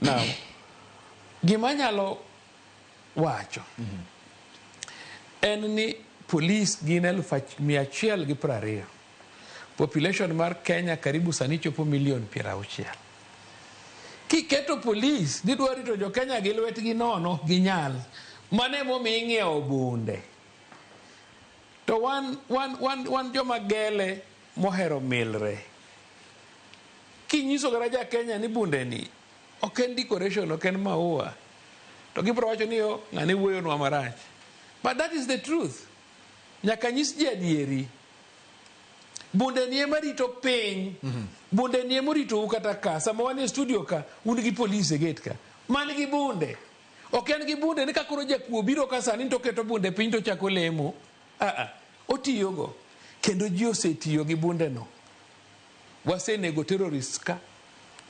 Now, gima anyalo wacho en ni police gin 120,000. Population mar Kenya karibu sani chopo milion 60. Kiketo police ni dwa rito jo Kenya gi lwetgi nono, ok ginyal. Mano emomiyo ing'iewo bunde. To wan joma gele mohero milre. Kinyiso kata ja Kenya ni bunde ni ok en decoration, ok en maua, to gibiro wacho ni yo ng'ane wuoyonwa marach. But that is the truth. Nyaka nyis ji adieri. Bunde ni ema rito piny. Bunde ni ema oritou kata ka. Sama wan e studio ka, un gi police e gate ka. Man gi bunde. Ok en gi bunde ni ka koro jakuo biro ka sani to oketo bunde piny to ochako lemo. Ah, otiyogo. Kendo ji osetiyo gi bunde no. Wasenego terrorists ka.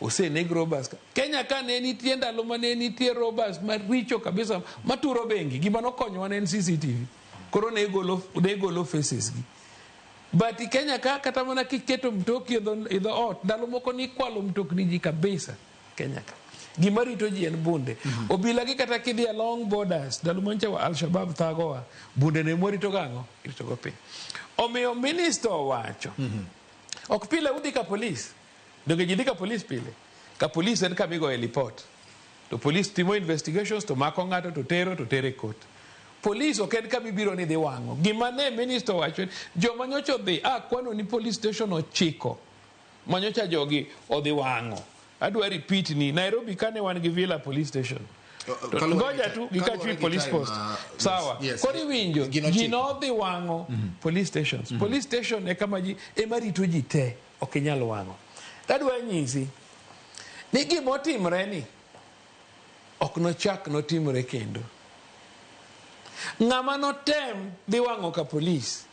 Oseneg robbers ka. Kenya ka ne nitie ndalo ma ne nitie robbers maricho kabisa maturo bengi. Gima nokonyowa ne en CCTV. Koro ne golo faces gi. But Kenya ka kata mana kiketo mtoki e dho ot, ndalo moko nikwalo mtokni ji kabisa Kenya ka. Gima rito ji en bunde. Obila gi kata kidhi along borders, ndalo mancha wa Al-Shabaab thagowa, bunde ne mwarito gang'o? Irito go piny. Omiyo minister owacho, ok pile udhi ka police. Donge ji dhi ka police pile? Ka police en kama igoye report. To police timo investigations to mako ng'ato to tero e court. Police ok en kama ibiro ni dhi wang'o. Gima ne minister owacho, joma nyocha odhi, a kwano ni police station 9 manyocha jogi odhi wang'o. Adwa repeat ni Nairobi kane wan gi Villa police station. Ngoja tu gi Kachui police post. Sawa. Koro iwinjo ji nodhi wang'o police stations. Police station e kama ji ema rito ji te, ok inyal wang'o. Tadwa nyisi ni gimotimre ni ok nochak notimre kendo. Ng'ama notem dhi wang'o ka police,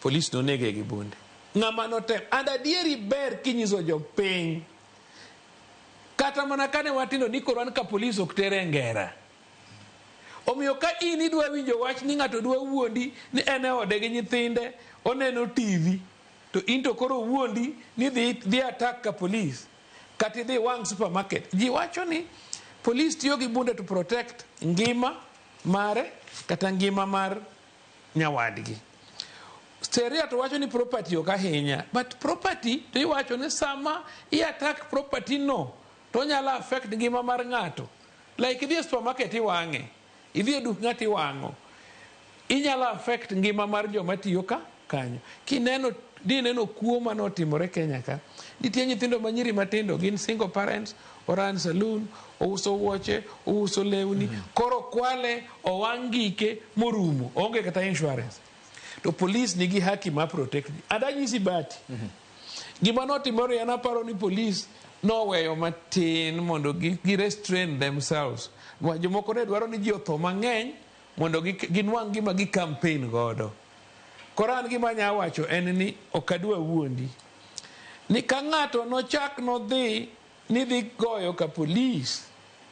police nonege gi bunde. Ng'ama notem. And adieri ber kinyiso jopiny. Kata mana kane watindo ni koro an ka police ok tere ngera. Omiyo ka in idwa winjo wach ni ng'ato dwa wuondi ni en e ode gi nyithinde oneno TV to in to koro wuondi ni dhi attack ka police kata idhi wang' supermarket. Ji wacho ni police tiyo gi bunde to protect ngima mare kata ngima mar nyawadgi. Sheria to wacho ni property ok ahinya, but property to iwacho ni sama i attack property no to onyalo affect ngima mar ng'ato. Like idhi e supermarket iwang'e, idhi e duk ng'ato iwang'o, inyalo affect ngima mar joma tiyo ka kanyo. Kineno dineno kuo manotimore Kenya ka, nitie nyithindo manyiri matindo gin single parents, oran saloon, ouso wuoche, ouso lewni, koro kwale owang' gike morumo, oonge kata insurance. To police nigi haki mar protect ji. And anyisi bati. Gima notimore an aparo ni police noweyo matin mondo gi restrain themselves. Jomoko ne dwaro ni ji otho mang'eny mondo ginwang' gima gi campaign godo. Koro an gima anya wacho en ni ok adwa wuondi. Ni ka ng'ato nochak nodhi ni dhi goyo ka police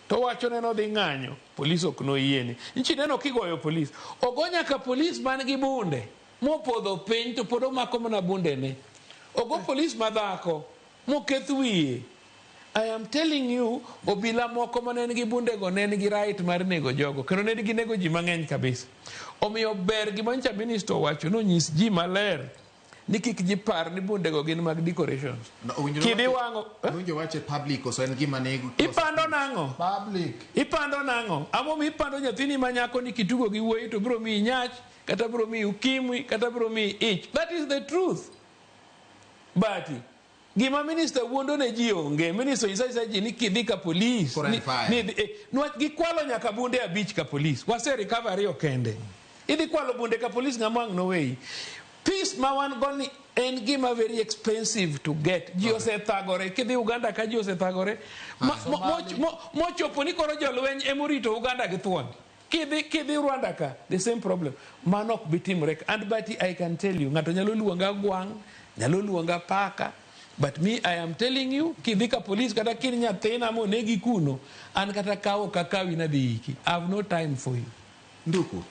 to wacho ne nodhi ng'anyo, police ok noyiene. Nchi neno kigoyo police, ogo nyaka police man gi bunde mopodho piny to pod omako mana bundene. Ogo police madhako moketh wiye. I am telling you, obila moko mane nigi bundego ne nigi right mar nego jogo kendo ne ginego ji mang'eny kabisa. Omiyo ber gima nyocha minister owacho nonyis ji maler ni kik ji par ni bundego gin mag decorations. No, owinjore Kidhi wang'o Owinjo wache public koso en gima ne Ipando nang'o? Public. Ipando nang'o? Ang'o mipando nyathini ma nyako ni kitugo gi wuoyi to biro miyi nyach kata biro miyi ukimwi kata biro miyi ich. That is the truth. But gima minister wuondo ne ji onge. Minister onyiso anyisa ji ni kidhi ka police. Koro en fire. Ni, niwach gikwalo nyaka bunde 5 ka police. Wase recover ariyo kende. Idhi kwalo bunde ka police ng'ama wang' noweyi. Peace ma wan go ni en gima very expensive to get. Ji osethagore. Kidhi Uganda ka ji osethagore. Mochopo ni koro jolweny emorito Uganda gi thuon. Kidhi Rwanda ka, the same problem. Mano ok bi timore. And but I can tell you, ng'ato nyalo luonga gwang', nyalo luonga paka, but me I am telling you, kidhi ka police kata kin nyathina monegi kuno, an kata kawo kakawi nadhi iki. I have no time for you. Nduku.